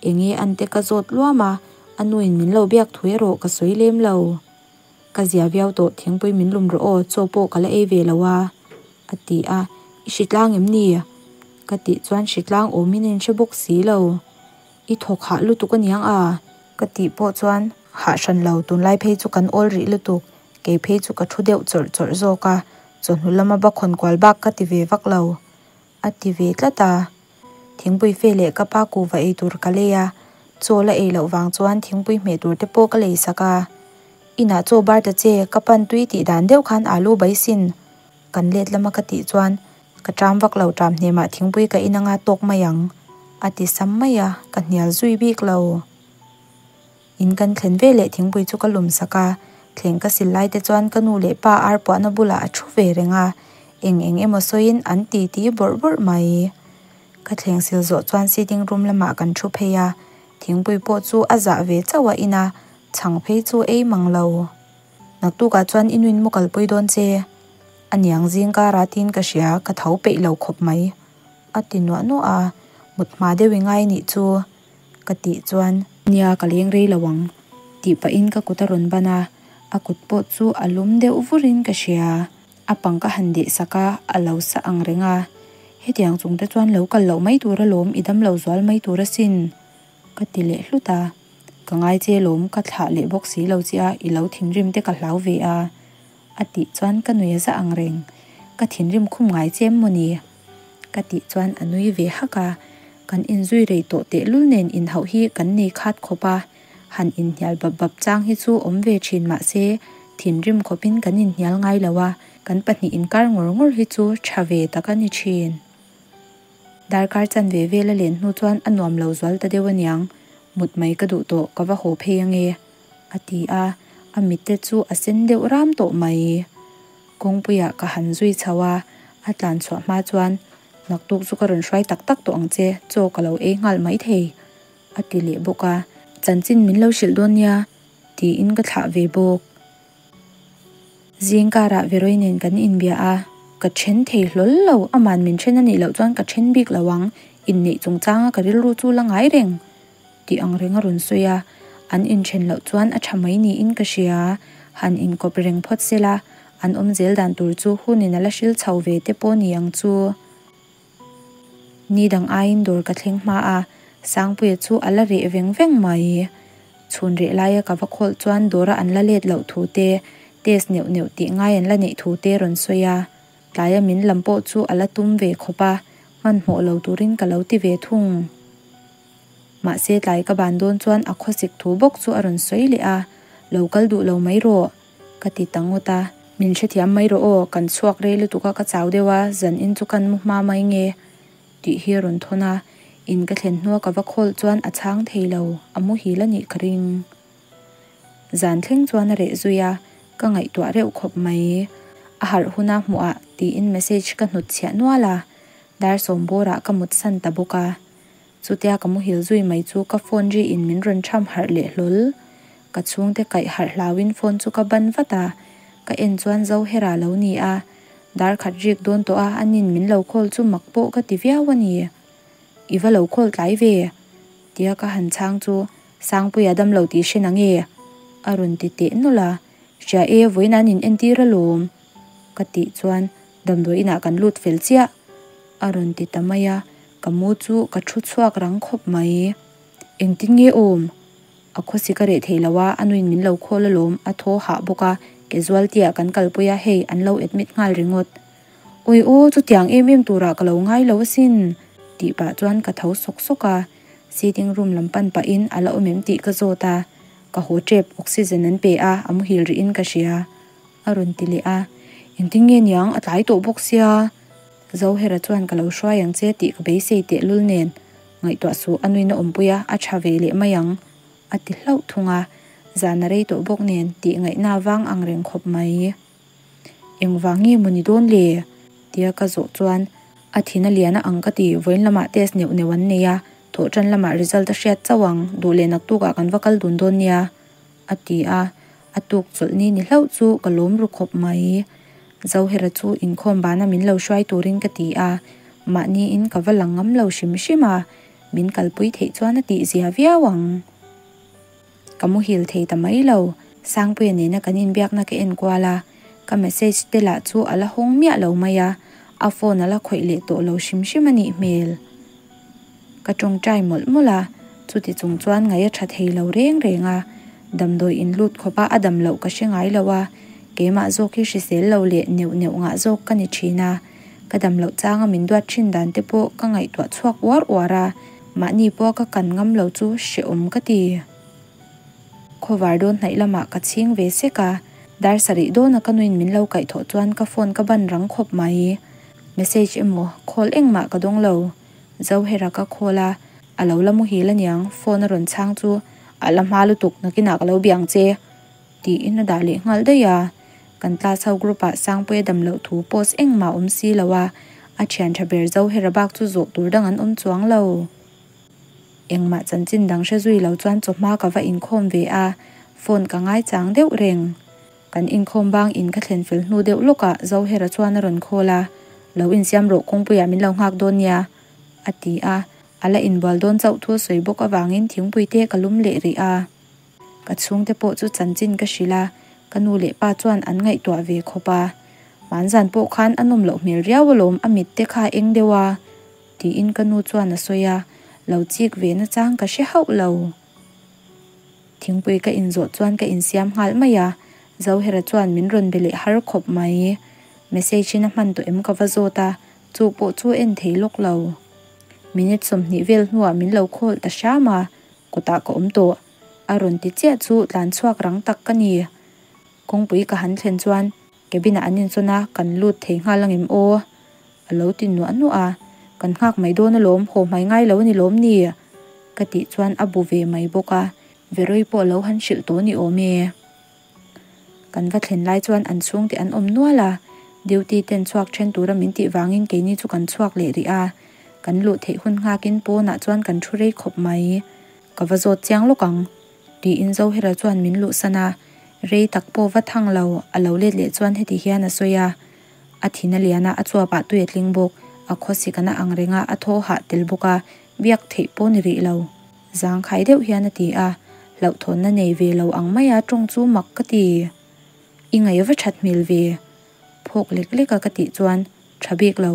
[SPEAKER 1] Enge ante ka zawt luam a, a nuin min lo biak thu erawh ka sawi lem lo. Ka zia viau tawh, thingpui min lum rawh aw, chaw pawh ka la ei ve lo a, a ti a. I hritlang em ni? Ka tih chuan hritlang awmin a inhre bawk si lo. I thawk hah lutuk aniang a? Ka tih pawh chuan hah hran lo, tunlai phei chu kan awl rih lutuk, kei phei chu ka thu deuh chawrh chawrh zawk a, chawhnu lama ba khawn kual bak ka ti ve vak lo, a ti ve tlat a. Thingpui fe leh ka pa kuhva ei tur ka lei a, chaw la ei loh vang chuan thingpui hmeh tur te pawh ka lei sak a. Inah chaw bar ta che, ka pan tui tih dan deuh khan alu bai sin. Kan let lama ka tih chuan ka ṭam vak lo ṭam hnemah thingpui ka in anga tawk mai ang a ti sam mai a, ka hnial zui bik lo. In kan thlen ve leh thingpui chu ka lum sak a, thleng ka sil lai te chuan ka nu leh pa ar puahna bulah a thu ve reng a, eng eng emaw sawiin an ti ti bawrh bawrh mai. Ka thleng sil zawh chuan sitting room lamah kan thu phei a, thingpui pawh chu a zah ve chauh a in a, chhang phei chu ei mang lo. Naktukah chuan i nuin mu kalpui dawn che. A niang zing kara tiin ka hria, ka tho peih lo khawp mai. A ti nuah nuah a, mut hma deuh i ngai nih chu ka tih chuan. Nia ka leng rei lo ang tih pahin ka kut a rawn ban a, a kut pawh chu a lum deuh vurin ka hria. A pang ka han deh sak a, a lo sa ang reng a. Hetiang chung te chuan lo kal loh mai tur alawm, i damlo zual mai tur asin ka ti leh hlut a. Ka ngai che lawm, ka thlah leh bawk si lo che a, i lo thinrim te ka hlau ve a a tih chuan ka nui a za ang reng. Ka thinrim khum ngai che em mawni? Ka tih chuan a nui ve hak a, kan inzui rei tawh tehlul nen inhauh hi kan nei khat khawp a, han inhnial bap bap chang hi chu awm ve thin mah se thinrim khawpin kan inhnial ngai lo a, kan pahnih inkar ngawr ngawr hi chu tha ve tak a ni thin. Darkar chanve vel a len hnu chuan a nuam lo zual ta deuh aniang, mut mai ka duh tawh, ka va haw phei ange a ti a, a mitte chu a sen deuh ram tawh mai. Kawngpuiah ka han zui chho a, a tlan chhuah hma chuan, Naktuk chu ka rawn hruai tak tak tawh ang che, chaw ka lo ei nghal maithei, a ti leh bawk a. Chanchin min lo hrilh dawn nia, tiin ka thlah ve bawk. Zing karah Veroi nen kan inbia a, ka then thei hlawl lo, aman min then a nih loh chuan ka then bik lo ang, inneih chungchanga ka rilru chu la ngai reng tih ang reng a rawn sawi a, an inthen loh chuan a tha mai niin ka hria, han inkawp reng phawt sela, an awm zel dan tur chu hunin a la hril chho ve te pawh ni ang chu. Ni dang aiin dawr ka thleng hma a, Sangpuia chu a la reh veng veng mai. Chhun reh laia ka va khawlh chuan dawra an la let loh thu te, test neuh neuh tih ngai an la neih thu te rawn sawi a. Tlaia min lam pawh chu a la tum ve khawp a, hmanhmawh lo turin ka lo ti ve thung. Mahse tlai ka ban dawn chuan a khawsik thu bawk chu a rawn sawi leh a, Lo kal duh lo mai rawh. Ka ti ta ngawt a. Min hrethiam mai rawh aw, kan chhuak rei lutuk a ka chau deuh a, zan in chu kan mu hma mai nge tih hi a rawn thawn a, in ka thlen hnua ka va khawlh chuan a chhang thei lo, a muhil a nih ka ring. Zan thleng chuan a reh zui a, ka ngaihtuah reuh khawp mai. A harh huna hmuh ah tiin message ka hnut chhiah nual a, dar sawm bawrah ka mut san ta bawk a. Chutia ka muhil zui mai chu ka phone ri in min rawn tham harh leh hlawl. Ka chhungte kaih harh hlauin phone chu ka ban vat a, ka en chuan Zohera lo ni a, dar khat rik dawn tawh a anin min lo call chu mak pawh ka ti viau a ni. I va lo call tlai ve? Tia ka han chhang chu Sangpuia damlo tih hre na nge? A rawn ti teh nawlh a, Hria e, vawiin an in entir alawm ka tih chuan damdawi inah kan lut fel chiah a rawn ti ta mai a, ka mu chu ka thu chhuak rang khawp mai. Engtin nge awm? A khawsi ka reh thei lo a, a nuin min lo khawl alawm, a thaw hah bawk a, casualty ah kan kalpui a, hei an lo admit nghal ringawt. Awi aw, chutiang em em turah ka lo ngai lo asin, tih pah chuan ka tho sawk sawk a, sitting room lam pan pahin a la awm em tih ka zawt a, ka haw tep, oxygen an pe a, a muhil rihin ka hria, a rawn ti leh a, engtin nge niang, a tlai tawh bawk sia, Zohera chuan ka lo hruai ang che tih ka beisei tehlul nen, Ngaihtuah suh, a nuin a awmpui a, a tha ve leh mai ang, a ti hlauh thung a. Zan a rei tawh bawk nen tih ngaihna vang ang reng khawp mai. Engvang nge maw ni dawn le? tia ka zawh chuan a thin a lian a ang ka ti, vawiin lamah test neuh neuh an nei a, thawh tan lamah result a hriat chauh ang, duh leh naktukah kan va kal dun dawn nia, a ti a. A tuk chawlh ni ni hlauh chu ka lawm ru khawp mai. Zohera chu inkhawm bana min lo hruai turin ka ti a, mahniin ka va lang ngam lo hrim hrim a, min kalpui theih chuan a tihzia viau ang. Ka muhil thei ta mai lo, Sangpuia nena kan inbiakna ka en kual a, ka message te lah chu a la hawng miah lo mai a, a phone a la khawih leh tawh lo hrim hrim a nih hmel. Ka tawngtai mawlh mawlh a, chuti chung chuan ngaih a tha thei lo reng reng a, damdawi in lut khawp a a dam loh ka hre ngai lo a, keimah zawk hi hrisel lo leh neuh neuh ngah zawk ka ni thin a, ka dam loh changa min duat thin dan te pawh ka ngaihtuah chhuak uar uar a, mahni pawh ka kan ngam lo chu hrehawm ka ti. Khawvar dawn hnaih lamah ka chhing ve sek a, dar sarih dawna ka nuin min lo kaihthawh chuan ka phone ka ban rang khawp mai. Message emaw call engmah ka dawng lo. Zohera ka call a, a lo la muhil aniang, phone a rawn chhang chu a la hma lutuk nakinah ka lo bia ang che tiin a dah leh nghal daih a. Kan class ho group ah Sangpuia dam loh thu post engmah awm si lo a, a thian tha ber Zohera bak chu zawh tur dang an awm chuang lo. Engmah chanchin dang hre zui lo chuan chawhma ka va inkhawm ve a, phone ka ngaichang deuh reng. Kan inkhawm bang in ka thlen fel hnu deuh lawkah Zohera chuan a rawn call a, Lo insiam rawh kawngpuiah min lo nghak dawn nia, a ti a, a la inbual dawn chauh thu a sawi bawk avangin thingpui te ka lum leh rih a. Ka chhungte pawh chu chanchin ka hrilh a, ka nu leh pa chuan an ngaihtuah ve khawp a. Hmanzan pawh khan a nawm loh hmel riau alawm a mit te kha eng deuh a tiin ka nu chuan a sawi a, lo chik ve nachang ka hre hauh lo. Thingpui ka inzawh chuan ka insiam nghal mai a, Zohera chuan min rawn be leh har khawp mai. Message in a hman tawh em ka va zawt a, chu pawh chu en thei lawk lo. Minute 20 vel hnuah min lo call ta hram a, kawtah ka awm tawh. A rawn ti chiah chu tlan chhuak rang tak ka ni. Kawngpui ka han thlen chuan cabin ah an insawn a, kan lut thei nghal angem aw? A lo ti nuah nuah a, kan nghak mai dawn alawm, haw hmai ngai lo a ni lawm ni? Ka tih chuan a bu ve mai bawk a, Veroi pawh a lo han hrilh tawh ni awm e. Kan va thlen lai chuan an chhungte an awm nual a, duty ten chhuak then tura min tih vangin keini chu kan chhuak leh rih a, kan luh theih hun nghakin pawnah chuan kan thu rei khawp mai. Ka va zawt chiang lawk ang, tiin Zohera chuan min luhsan a, rei tak pawh va thang lo, a lo let leh chuan heti hian a sawi a, A thin a lian a, a chuapah tui a tling bawk, a khawsik a na ang reng a, a thaw hah tel bawk a, biak theih pawh ni rih lo. Zangkhai deuh hian a ti a, hlauhthawnna nei ve lo ang maia tawng chu mak ka ti. I ngaih va that hmel ve, phawk lek lek a ka tih chuan, Tha bik lo,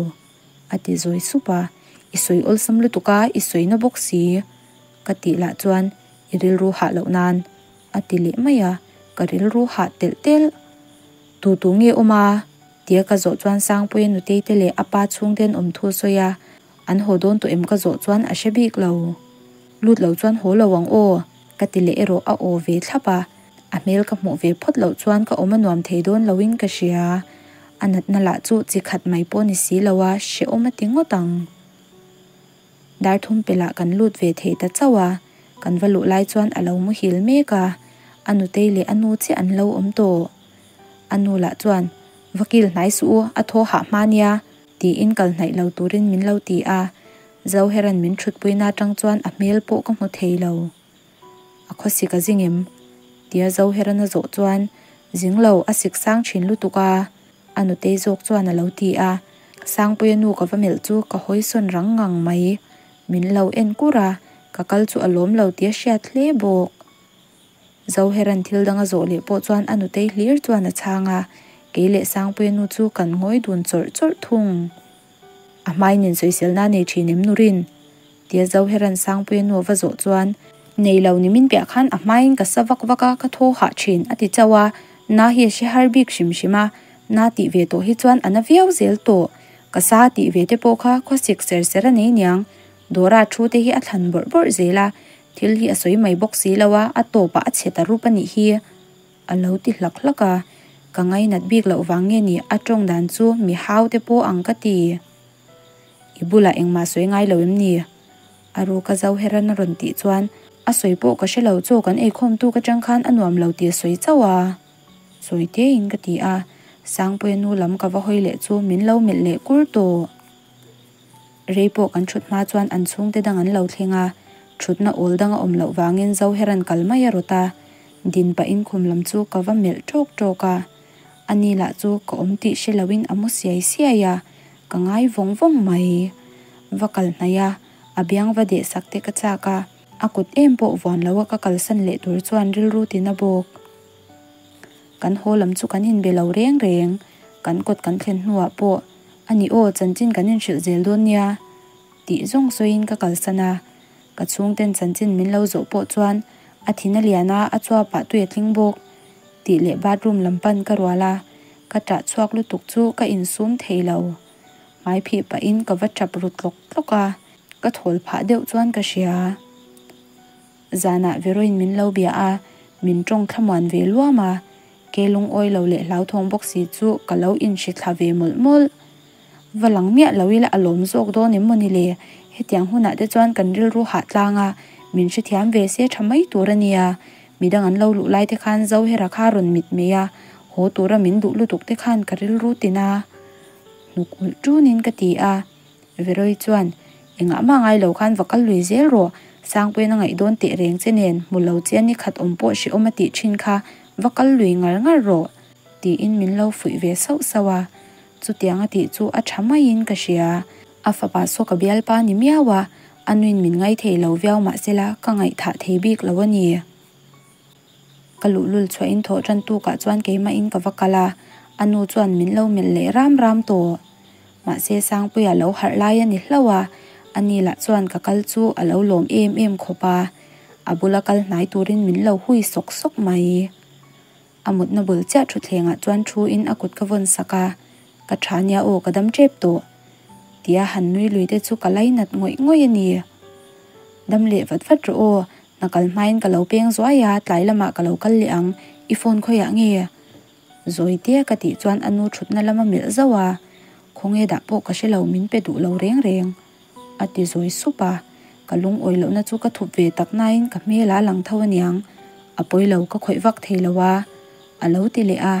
[SPEAKER 1] a ti zawi sup a, I sawi awlsam lutuk a, i sawi na bawk si, ka tih lah chuan i rilru hah loh nan, a ti leh mai a, ka rilru hah telh telh. Tu tu nge awm a? tia ka zawh chuan Sangpuia nutei te leh a pa chhungte an awm thu a sawi a, An haw dawn tawh em ka zawh chuan a hre bik lo. Lut lo chuan haw lo ang aw, ka ti leh erawh a aw ve thlap a, a hmel ka hmuh ve phawt loh chuan ka awm a nuam thei dawn loin ka hria. A natna lah chu chi khat mai pawh ni si lo a, hrehawm a ti ngawt ang. Darthum pelah kan lut ve thei ta chauh a, kan va luh lai chuan a lo muhil mek a, a nutei leh a nu chiah an lo awm tawh. A nu lah chuan, Va kil hnai suh u, a thaw hah hma nia, tiin kal hnaih lo turin min lo ti a, Zohera'n min thutpuina atang chuan a hmel pawh ka hmu thei lo. A khawsik a zing em? tia Zohera'n a zawh chuan, Zing lo, a sik sang thin lutuk a, a nutei zawk chuan a lo ti a, Sangpuia nu ka va melh chu ka hawisawn rang ngang mai. Min lo en kur a, ka kal chu a lawm lo tia hriat hle bawk. Zohera'n thil dang a zawh leh pawh chuan a nutei hlir chuan a chhang a, kei leh Sangpuia nu chu kan ngawi dun chawrh chawrh thung. A hmain in sawiselna a nei thin em Nurin? Tia Zohera'n Sangpuia nu a va zawh chuan, Nei lo ni min piah khan a hmain ka sa vak vak a, ka thaw hah thin, a ti chauh a, na hi a hre har bik hrim hrim a, na tih ve tawh hi chuan a na viau zel tawh. Ka sa tih ve te pawh kha khawsik ser ser a nei niang, Dawra thu te hi a thlan bawrh bawrh zel a, Thil hi a sawi mai bawk si lo a, a tawpah a chhe ta rup a nih hi. A lo ti hlak hlak a, ka ngainat bik loh vang nge ni a tawng dan chu mi hau te pawh ang ka ti. I bulah engmah sawi ngai lo em ni? A ruka zo heran a rawn tih chuan a sawi pawh ka hre lo chaw kan eikhawm tuk atang khan a nuam lo tih a sawi chauh a. Sawi tein ka ti a, Sangpuia nu lam ka va hawi leh chu min lo melh leh kur tawh. Rei pawh kan thut hma chuan an chhungte dang an lo thleng a, thutna awl dang a awm loh vangin Zohera'n kal mai a rawt a, din pahin khum lam chu ka va melh ṭawk ṭawk a. Ani lah chu ka awm tih hre loin a mu siai siai a, ka ngai vawng vawng mai. Va kal hnaih a, a biang va deh sak te ka chak a, a kut em pawh vuan lo a ka kalsan leh tur chuan rilru tina bawk. Kan haw lam chu kan inbe lo reng reng, kan kawt kan thlen hnuah pawh a ni aw chanchin kan inhrilh zel dawn nia tih zawng sawiin ka kalsan a, ka chhungten chanchin min lo zawh pawh chuan a thin a lian a, a chuapah tui a tling bawk tih leh bathroom lam pan ka rual a, ka ṭah chhuak lutuk chu ka insum thei lo. Hmai phih pahin ka va ṭap ru tlawk tlawk a, ka thawl phah deuh chuan ka hria. Zanah Veroin min lo bia a, min tawng thlamuan ve luam a, ke lungawi lo leh hlauthawng bawk si chu ka lo inhrithla ve mawlh mawlh. Va lang miah lo ila a lawm zawk dawn em mawni le? Hetiang hunah te chuan kan rilru hah tlang a, min hrethiam ve se tha mai tur a nia. Midang an lo luh lai te khan Zohera kha rawn mit mai a, haw tura min duh lutuk te khan ka rilru tin a, hnuk ulh tunin ka ti a. Veroi chuan, Engah mah ngai lo khan va kal lui zel rawh, Sangpuiin a ngaih dawn teh reng che nen, hmu lo che ni khat awm pawh hrehawm a tih thin kha, va kal lui ngar ngar rawh, tiin min lo fuih ve sauh sauh a. Chutiang a tih chu a tha maiin ka hria. A fapa saw ka bialpa ni miau a, a nuin min ngai thei lo viau mahsela ka ngaihthah thei bik lo a ni. Ka luhlul chhuahin thawh tan tukah chuan keimahin ka va kal a, A nu chuan min lo melh leh ram ram tawh. Mahse Sangpuia lo harh lai a ni hlauh a, ani lah chuan ka kal chu a lo lawm em em khawp a, a bula kal hnai turin min lo hui sawk sawk mai. A mutna bul chiah thutthlengah chuan thu in a kut ka vawn sak a, Ka tha nia aw ka dam tep tawh tia han nui lui te chu ka lainat ngawih ngawih a ni. Dam leh vat vat rawh aw, hna kal hmain ka lo peng zuai a, tlai lamah ka lo kal leh ang, i phone khawiah nge? Zawi tia ka tih chuan a nu thutna lama melh zauh a, Khawnge dah pawh ka hre lo min pe duh lo reng reng a ti zawi sup a, ka lungawi lohna chu ka thup ve tak nain ka hmel a lang tho aniang, a pawi lo ka khawih vak thei lo a a lo ti leh a,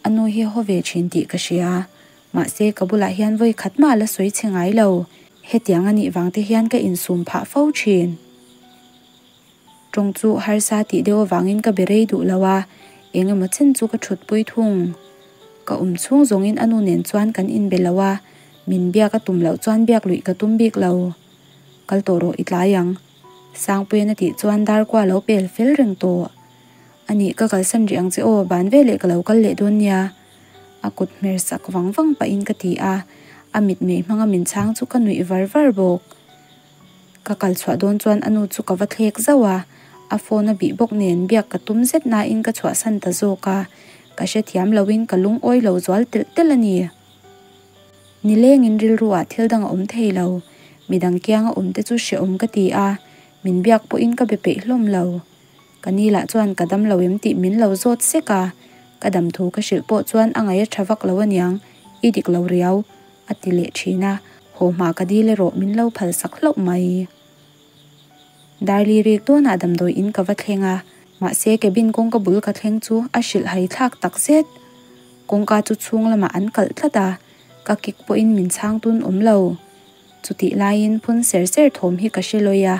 [SPEAKER 1] a nu hi haw ve thin tih ka hria, mahse ka bulah hian vawi khat mah a la sawi chhe ngai lo, hetiang a nih vang te hian ka insum phah fo thin. Tawng chu harsa tih deuh avangin ka be rei duh lo a, eng emaw chen chu ka thutpui thung. Ka awm chhung zawngin a nu nen chuan kan inbe lo a, min biak a tum loh chuan biak luih ka tum bik lo. Kal tawh rawh i tlai ang. Sangpuian a tih chuan dar kua lo pel fel reng tawh. A nih ka kalsan rih ang che aw, ban veleh ka lo kal leh dawn nia. A kut hmer sak vang vang pahin ka ti a, a mitmei hmanga min chhang chu ka nuih var var bawk. Ka kal chhuah dawn chuan a nu chu ka va thlek zauh a, a phone a bih bawk nen biak ka tum zet nain ka chhuahsan ta zawk a, ka hrethiam loin ka lungawi lo zual telh telh a ni. Nilengin rilru ah thil dang a awm thei lo, midang kianga awm te chu hrehawm ka ti a, min biak pawhin ka be peih hlawm lo. Ka ni lah chuan ka dam lo em tih min lo zawt sek a, ka dam thu ka hrilh pawh chuan a ngaih a tha vak lo aniang, i dik lo riau. A ti leh thin a, haw hma ka dil erawh min lo phal sak hlauh mai. Darli rik dawnah damdawi in ka va thleng a, mahse cabin kawngka bul ka thleng chu a hrilh hai thlak tak zet. Kawngka chu chhung lamah an kalh tlat a, ka kik pawhin min chhang tun awm lo. Chutih laiin phun ser ser thawm hi ka hre lawi a,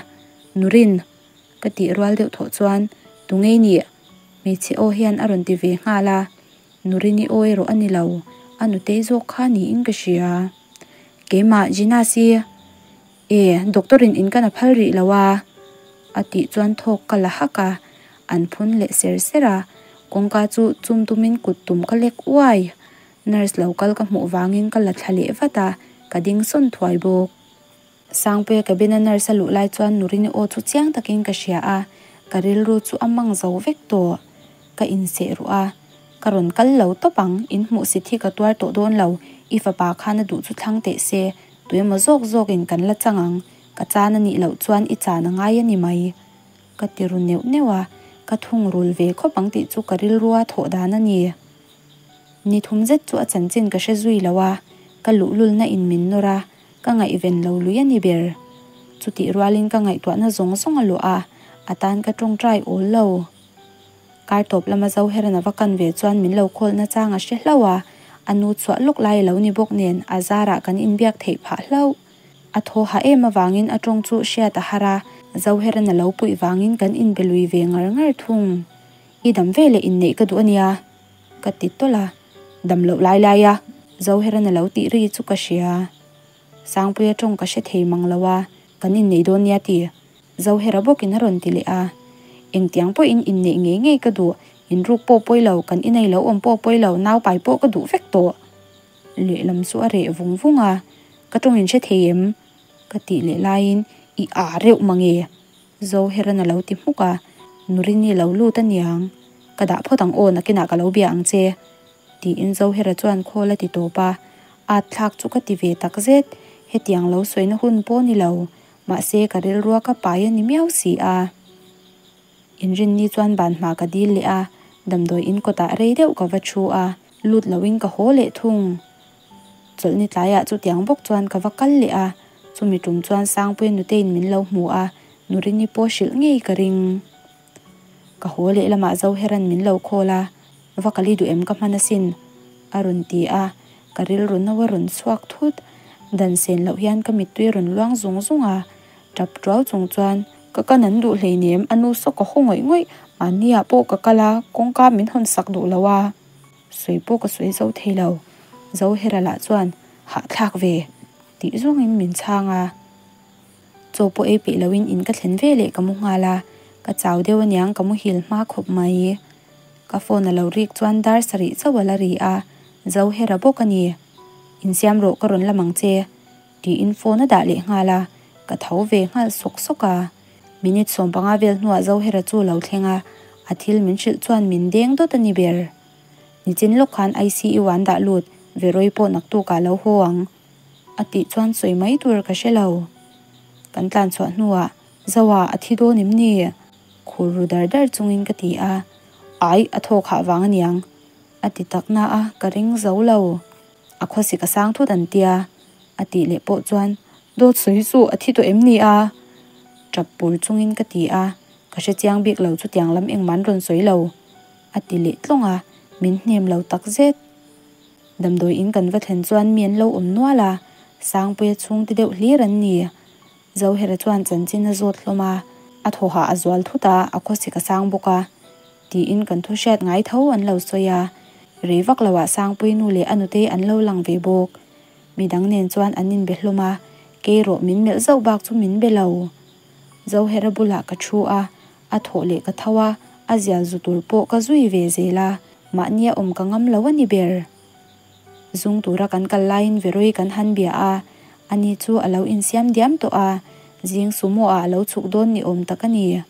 [SPEAKER 1] Nurin! Ka tih rual deuh thawh chuan, Tungei nih? Hmeichhe aw hian a rawn ti ve nghal a. Nurini aw erawh a ni lo, a nutei zawk kha niin ka hria. Keimah, Gina si. E, doctor in in kan a phal rih lo a. A tih chuan thawk ka la hak a, an phun leh ser ser a, kawngka chu chum tumin kut tum ka lek uai. Nurse lo kal ka hmuh vangin ka la thla leh vat a, ka ding sawn thuai bawk. Sangpuia cabin a nurse a luh lai chuan Nurini aw chu chiang takin ka hria a, ka rilru chu a mang zo vek tawh. Ka inseh ruh a, ka rawn kal lo tawp ang, in hmuhsit hi ka tuar tawh dawn lo, i fapa khan a duh chu thlang teh se, tuemaw zawk zawkin kan la chang ang, ka chan a nih loh chuan i chan a ngai a ni mai. Ka ti ru neuh neuh a, ka thungrul ve khawp ang tih chu ka rilrua thawh dan a ni. Ni thum zet chu a chanchin ka hre zui lo a, ka luhlulna in min nawr a, Ka ngaihven lo lui a ni ber. Chutih rualin ka ngaihtuahna zawng zawng a luah a, a tan ka tawngtai awl lo. Kar tawp lama Zoheran a va kan ve chuan min lo call nachang a hre hlauh a, a nu chhuah lawk lai a lo ni bawk nen a zarah kan inbiak theih phah hlauh. A thaw hah em avangin a tawng chu hriat a har a, Zoheran a lo puih vangin kan inbe lui ve ngar ngar thung. I dam veleh inneih ka duh a nia. Ka ti tawlh a, dam loh lai lai a Zoheran a lo tih ri chu ka hria. Sangpuia tawng ka hre thei mang lo a, kan inneih dawn nia ti. Zohera bawkin a rawn ti leh a. Engtiang pawhin inneih ngei ngei ka duh, inruk pawh pawi lo, kan inei lo awm pawh pawi lo, naupai pawh ka duh vek tawh. Lehlam chu a reh vung vung a, ka tawng in hre thei em? Ka tih leh laiin i â reuh mange. Zoheran a lo ti hmuk a, Nurini lo lut a niang, ka dah phawt ang aw nakinah ka lo bia ang che, tiin Zohera chuan khawl a ti tawp a, at thlak chu ka ti ve tak zet, hetiang lo sawina hun pawh ni lo, mahse ka rilrua ka pai a ni miau si a. Inrinni chuan ban hma ka dil leh a, damdawi in kawtah rei deuh ka va thu a, lut loin ka haw leh thung. Chawlhni tlaiah chutiang bawk chuan ka va kal leh a, chumi tum chuan Sangpuia nutein min lo hmu a, Nurini pawh hrilh ngei ka ring. Ka haw leh lamah Zoheran min lo call a, Va kal i duh em ka hman asin? a rawn ti a, ka rilru no a rawn chhuak thut. Dan sen loh hian ka mittui a rawn luang zung zung a, tap tuau chung chuan, Ka kan an duh hleinem, a nu saw ka haw ngawih ngawih, mahniah pawh ka kal a, kawngka min hawn sak duh lo a. Sawi pawh ka sawi zo thei lo. Zohera lah chuan, Hahthlak ve! tih zawngin min chhang a. Chaw pawh ei peih loin in ka thlen ve leh ka mu nghal a, ka chau deuh aniang ka muhil hma khawp mai. Ka phone a lo rik chuan dar sarih chauh a la ri a, Zohera bawk a ni. Insiam rawh ka rawn lam ang che. Tiin phone a dah leh nghal a, ka tho ve nghal sawk sawk a. Minute 15 vel hnuah Zohera chu a lo thleng a, a thil min hrilh chuan min deng dawt a ni ber. Nichin lawk khan ICU an dah lut, Veroi pawh naktukah a lo haw ang. A tih chuan sawi mai tur ka hre lo. Kan tlan chhuah hnuah, Zoa a thi dawn em ni? Khur ru dar dar chungin ka ti a, Ai, a thawk hah vang a niang. A ti tak na a, ka ring zo lo. A khawsik a sang thut an tia. A tih leh pawh chuan, Dawt sawi chu a thi tawh em ni a? Tap pur chungin ka ti a, ka hre chiang bik lo chutiang lam engmah an rawn sawi lo. A ti leh tlawng a, min hnem lo tak zet. Damdawi in kan va thlen chuan mi an lo awm nual a, Sangpuia chhungte deuh hlir an ni. Zohera chuan chanchin a zawt hlawm a, a thawhah a zual thut a, a khawsik a sang bawk a, tiin kan thu hriat ngai tho an lo sawi a. Rei vak loah Sangpui nu leh a nutei an lo lang ve bawk. Midang nen chuan an inbe hlawm a, kei rawh min melh zauh bak chu min be lo. Zohera bulah ka thu a, a thawh leh ka tho a, a zial zu tur pawh ka zui ve zel a, mahnia awm ka ngam lo a ni ber. Zung tura kan kal laiin Veroi kan han bia a, ani chu a lo insiam diam tawh a, zing sumo ah a lo chhuk dawn ni awm tak a ni.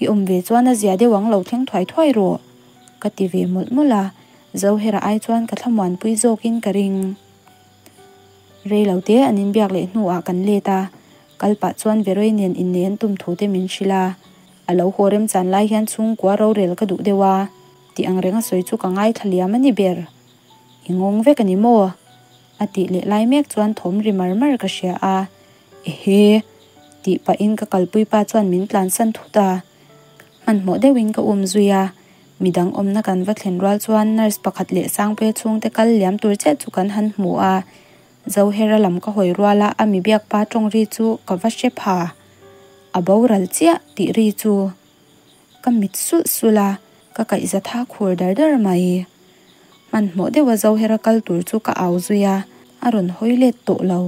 [SPEAKER 1] I awm ve chuan a zia deuh ang lo thleng thuai thuai rawh, ka ti ve mawlh mawlh a, Zohera ai chuan ka thlamuanpui zawkin ka ring. Rei lo te an inbiak leh hnuah kan let a, kal pah chuan Veroi nen innei an tum thu te min hrilh a, a lo haw remchan lai hian chhungkua rorel ka duh deuh a. Tih ang renga sawi chu ka ngaithla liam a ni ber. I ngawng vek a ni maw? A tih leh lai mek chuan thawm ri mar mar ka hria a. Ehe! Tih pahin ka kalpui pa chuan min tlansan thut a. Hmanhmawh deuhin ka um zui a. Midang awmna kan va thlen rual chuan nurse pakhat leh Sangpuia chhungte kal liam tur chiah chu kan han hmu a. Zohera lam ka hawi rual a, a mi biak pa tawng ri chu ka va hre pha. A boral chiah tih ri chu. Ka mit sulh sulh a, ka kaihza tha khur dar dar mai. Hmanhmawh deuha Zohera kal tur chu ka au zui a, a rawn hawi let tawh lo.